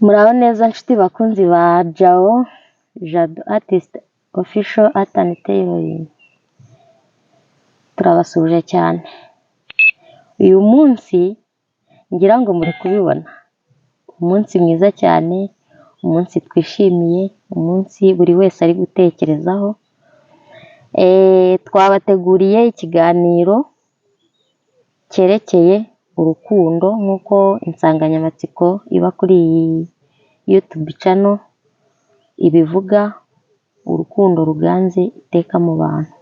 Muraho neza nshuti bakunzi ba Jao Jado Artist Official Art and Tailoring, turabasuhuje cyane. Uyu munsi ngira ngo muri kubibona, umunsi mwiza cyane, umunsi twishimiye, umunsi buri wese ari gutekerezaho. Twabateguriye ikiganiro cyerekeye urukundo nk'uko insanganyamatsiko iba kuri iyi YouTube channel ibivuga, urukundo ruganze iteka mu bantu.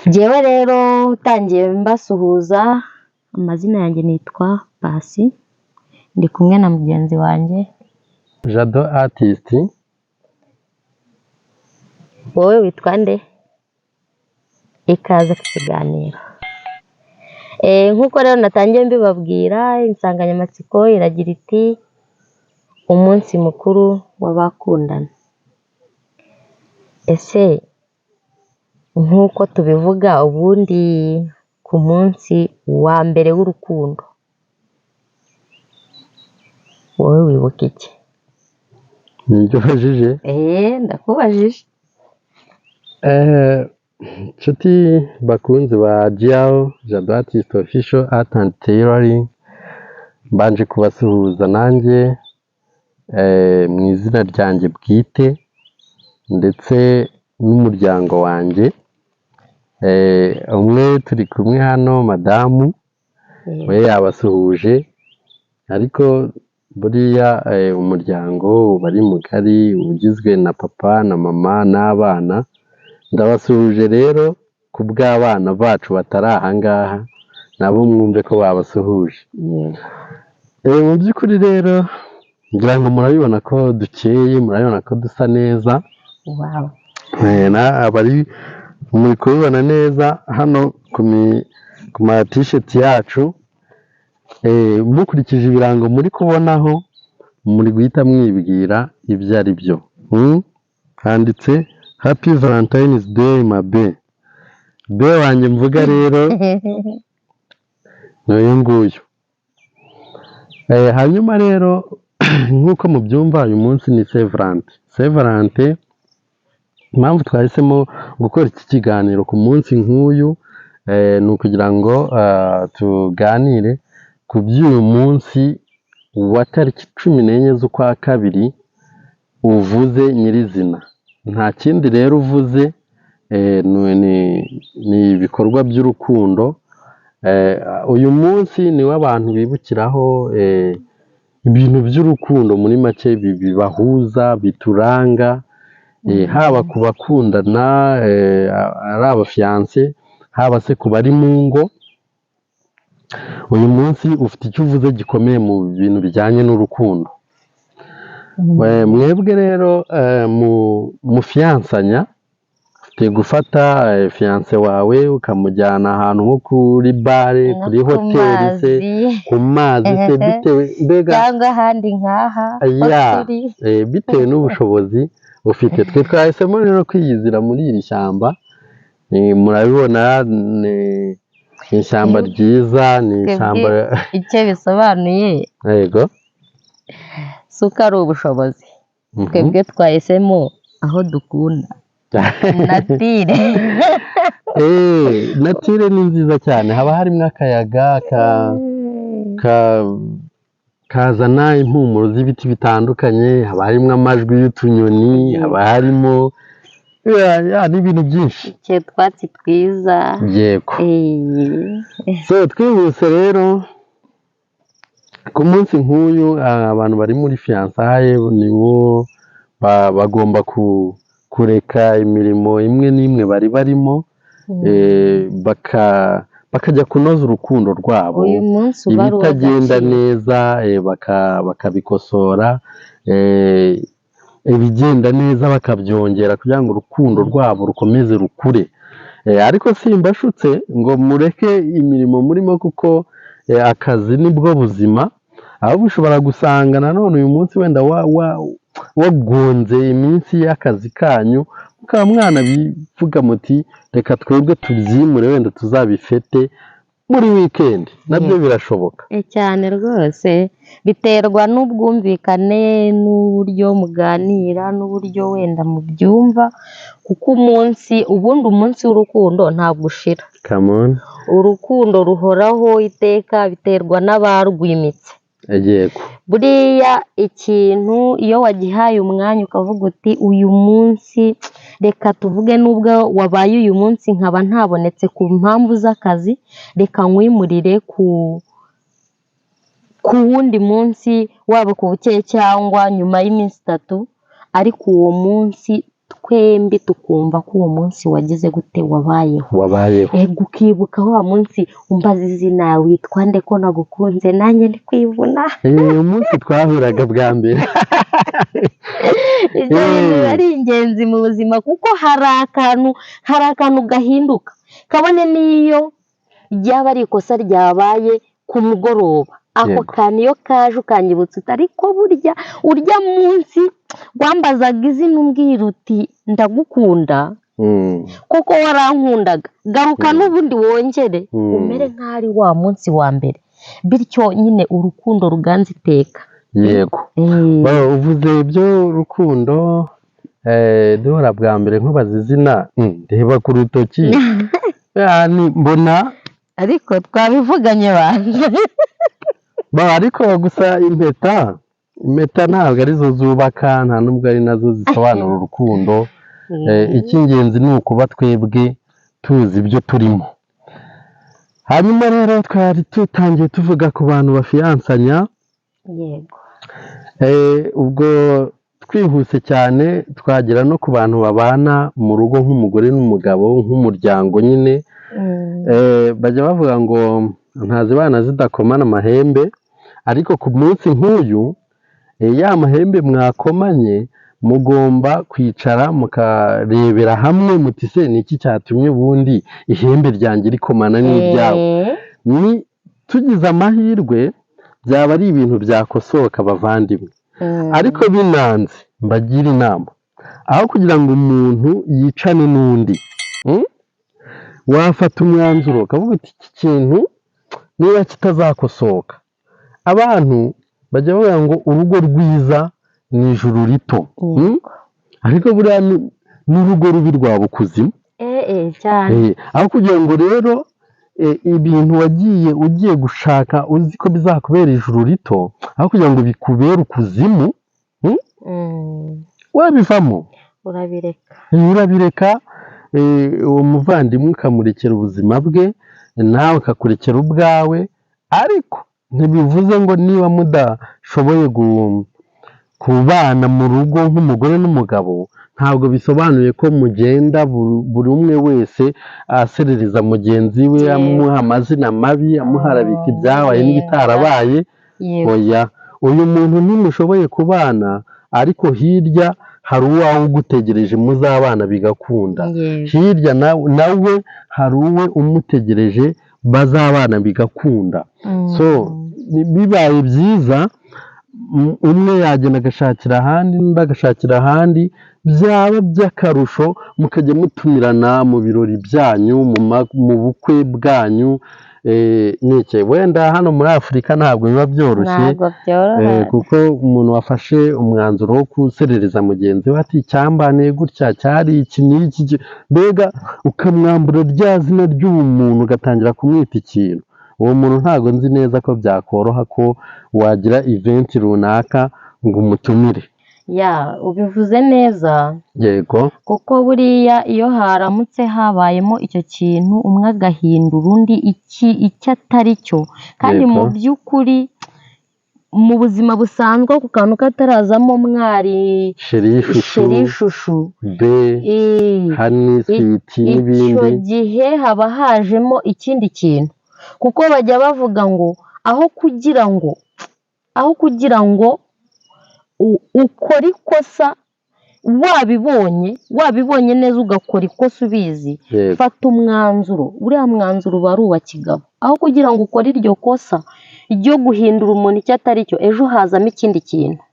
Njyewe rero utangiye mbasuhuza, amazina yanjye nitwa Pasi, ndi kumwe na mugenzi wanjye Jado Artist. Wowe witwa nde? Ikaze ku kiganiro. Nk'uko rero natangiye mbibabwira, insanganyamatsiko iragira iti umunsi mukuru w'abakundana. Ese nk'uko tubivuga, ubundi ku munsi wa mbere w'urukundo wowe wibuka iki? Nibyo ubajije? Ndakubajije. Nshuti bakunzi ba Jao Jado Artist Official Art and Tailoring, mbanje kubasuhuza nanjye mu izina ryanjye bwite ndetse n'umuryango wanjye. Umwe turi kumwe hano, madamu we yabasuhuje, ariko buriya umuryango uba ari mugari, ugizwe na papa na mama n'abana. Ndabasuhuje rero ku bw'abana bacu batari aha ngaha, nabo mwumve ko babasuhuje. Mu by'ukuri rero ngira ngo murabibona ko dukeye, murabibona ko dusa neza. Abari muri kubibona neza hano ku ma t-shirt yacu, mukurikije ibirango muri kubonaho, muri guhita mwibwira ibyo ari byo. Handitse "Happy Valentine's Day, my bae". Bae wanjye mvuga rero ni uyu nguyu. Hanyuma rero nk'uko mubyumva, uyu munsi ni Saint Valentin. Saint Valentin, impamvu twahisemo gukora iki kiganiro ku munsi nk'uyu ni ukugira ngo tuganire ku by'uyu munsi wa tariki 14 z'ukwa kabiri uvuze nyirizina. Nta kindi rero uvuze, ni ibikorwa by'urukundo. Uyu munsi niwo abantu bibukiraho ibintu by'urukundo, muri make bibahuza, bituranga, haba ku bakundana ari aba fiancé, haba se ku bari mu ngo. Uyu munsi ufite icyo uvuze gikomeye mu bintu bijyanye n'urukundo. Mwebwe rero mufiyansanya, ufite gufata fiancé wawe ukamujyana ahantu nko kuri bar, nko kuri ku hoteli se, mazi, ku mazi se, bitewe mbega cyangwa ahandi nk'aha ho turi. Bitewe n'ubushobozi ufite. Twe twahisemo rero kwiyizira muri iri shyamba. Murabibona ni ishyamba ryiza, ni Twebwe ishyamba. icyo bisobanuye si uko ari ubushobozi, twebwe twahisemo aho dukunda, nature. Nature ni nziza cyane, haba harimo akayaga kazana impumuro z'ibiti bitandukanye, haba harimo amajwi y'utunyoni, haba harimo ya, n'ibintu byinshi. Icyo twatsi twiza. Yego. So twihuse rero, ku munsi nk'uyu abantu bari muri fiançailles nibo bagomba kureka imirimo imwe n'imwe bari barimo, bakajya kunoza urukundo rwabo. Uyu munsi uba ari Ibitagenda uw'agaciro. neza bakabikosora, ibigenda neza bakabyongera kugira ngo urukundo rwabo rukomeze rukure. Ariko simbashutse ngo mureke imirimo murimo, kuko akazi nibwo buzima. Ahubwo ushobora gusanga nanone uyu munsi wenda wagonze iminsi y'akazi kanyu, mukaba mwanabivuga muti: "Reka twebwe tubyimure, wenda tuzabifete." muri wikendi nabyo birashoboka. Cyane rwose, biterwa n'ubwumvikane n'uburyo muganira n'uburyo wenda mubyumva, kuko umunsi ubundi umunsi w'urukundo ntabwo ushira. Come on. Urukundo ruhoraho iteka, biterwa n'abarwimitse. Yego. Buriya ikintu iyo wagihaye umwanya ukavuga uti uyu munsi reka tuvuge nubwo wabaye uyu munsi nkaba ntabonetse ku mpamvu z'akazi, reka nkwimurire ku wundi munsi, waba ku bukeye cyangwa nyuma y'iminsi 3, ariko uwo munsi twembi tukumva ko uwo munsi wagize gute, wabayeho. Wabayeho. Ego, ukibuka wa munsi umbaza izina, witwa nde ko nagukunze, nanjye ndi kwivuna. Umunsi twahuraga bwa mbere. Ibyo bintu biba ari ingenzi mu buzima, kuko hari akantu gahinduka, kabone n'iyo ryaba ari ikosa ryabaye ku mugoroba, ako kantu iyo kaje ukanyibutsa uti ariko burya urya munsi wambazaga izina umbwira uti ndagukunda, koko warankundaga, garuka n'ubundi wongere umere nk'aho ari wa munsi wa mbere, bityo nyine urukundo ruganza iteka. Yego. Uvuze ibyo rukundo, duhora bwa mbere nkubaza izina, ndeba ku rutoki mbona ariko twabivuganye banze. Ariko gusa impeta ntabwo arizo zubaka, nta nubwo ari nazo zisobanura urukundo. Icy'ingenzi ni ukuba twebwe tuzi ibyo turimo. Hanyuma rero twari tutangiye tuvuga ku bantu bafiyansanya. Yego. Ubwo twihuse cyane twagera no ku bantu babana mu rugo nk'umugore n'umugabo, nk'umuryango nyine. Bajya bavuga ngo ntazibana zidakomana amahembe, ariko ku munsi nk'uyu ya mahembe mwakomanye mugomba kwicara mukarebera hamwe muti se ni iki cyatumye ubundi ihembe ryanjye rikomana n'iryawe. Ni tugize amahirwe byaba ari ibintu byakosoka bavandimwe, ariko binanze mbagira inama, aho kugira ngo umuntu yicane n'undi, wafata umwanzuro ukavuga uti iki kintu niba kitazakosoka. Abantu bajya bavuga ngo urugo rwiza ni ijuru rito, ariko buriya n'urugo rubi rwaba ukuzimu. Aho kugira ngo rero ibintu wagiye ugiye gushaka uzi ko bizakubera ijuru rito, aho kugira ngo bikubere ukuzimu, wabivamo urabireka, uwo muvandimwe ukamurekera ubuzima bwe, nawe ukakurekera ubwawe. Ariko ntibivuze ngo niba mudashoboye kubana mu rugo nk'umugore n'umugabo, ntabwo bisobanuye ko mugenda buri umwe wese aserereza mugenzi we, amuha amazina mabi, amuharabika ibyabaye n'ibitarabaye. Oya, uyu muntu ntimushoboye kubana, ariko hirya hari uwawe ugutegereje muzabana bigakunda, hirya nawe hari uwe umutegereje bazabana bigakunda. So bibaye byiza umwe yagenda agashakira ahandi, undi agashakira ahandi, byaba by'akarusho mukajya mutumirana mu birori byanyu, mu bukwe bwanyu. Nike wenda hano muri Afurika ntabwo biba byoroshye, kuko umuntu wafashe umwanzuro wo guserereza mugenzi we ati cyambaniye gutya, cyari iki n'iki, mbega ukamwambura rya zina ry'umuntu ugatangira kumwita ikintu. Uwo muntu ntabwo nzi neza ko byakoroha ko wagira event runaka ngo umutumire. Ya, ubivuze neza. Yego. Kuko buriya iyo haramutse habayemo icyo kintu, umwe agahindura undi icyo atari cyo, kandi mu by'ukuri mu buzima busanzwe ku kantu katarazamo mwari sheri shushu be hani switi n'ibindi, icyo gihe haba hajemo ikindi kintu, kuko bajya bavuga ngo aho kugira ngo ukora ikosa wabibonye neza ugakora ikosa ubizi, fata umwanzuro, uriya mwanzuro uba ari uwa kigabo. Aho kugira ngo ukore iryo kosa ryo guhindura umuntu icyo atari cyo, ejo hazamo ikindi kintu.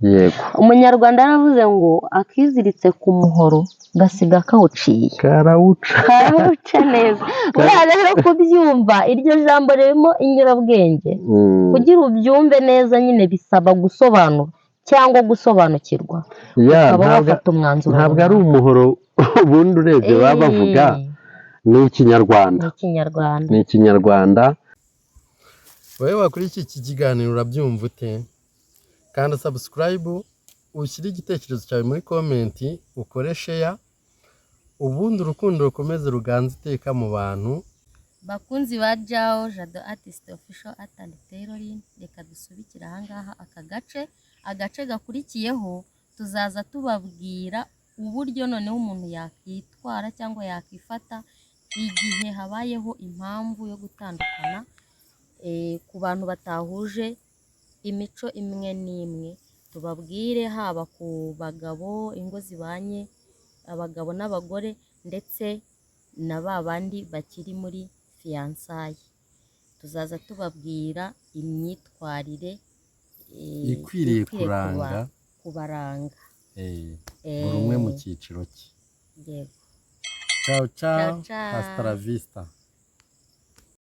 Yego. Umunyarwanda yaravuze ngo akiziritse ku muhoro Gasiga kawuciye. Karawuca. Karawuca neza. Buriya rero kubyumva, iryo jambo ririmo inyurabwenge. Kugira ubyumve neza nyine bisaba gusobanura cyangwa gusobanukirwa, ukaba wafata umwanzuro Ntabwo ari runaka. umuhoro ubundi urebye baba bavuga, ni Ikinyarwanda. Ni Ikinyarwanda. Ni Ikinyarwanda. Wowe wakurikiye iki kiganiro, urabyumva ute? Kanda subscribe, ushyire igitekerezo cyawe muri comment, ukore share, ubundi urukundo rukomeze ruganze iteka mu bantu. Bakunzi ba Jawo Jado Artist Official Art and Tailoring, reka dusubikire ahangaha aka gace. Agace gakurikiyeho tuzaza tubabwira uburyo noneho umuntu yakwitwara cyangwa yakwifata igihe habayeho impamvu yo gutandukana, ku bantu batahuje imico imwe n'imwe. Tubabwire haba ku bagabo, ingo zibanye, abagabo n'abagore, ndetse na ba bandi bakiri muri fiançailles. Tuzaza tubabwira imyitwarire ikwiriye kuranga kubaranga buri umwe mu cyiciro cye. Yego. Ciao ciao. Ciao, ciao. Hasta la vista.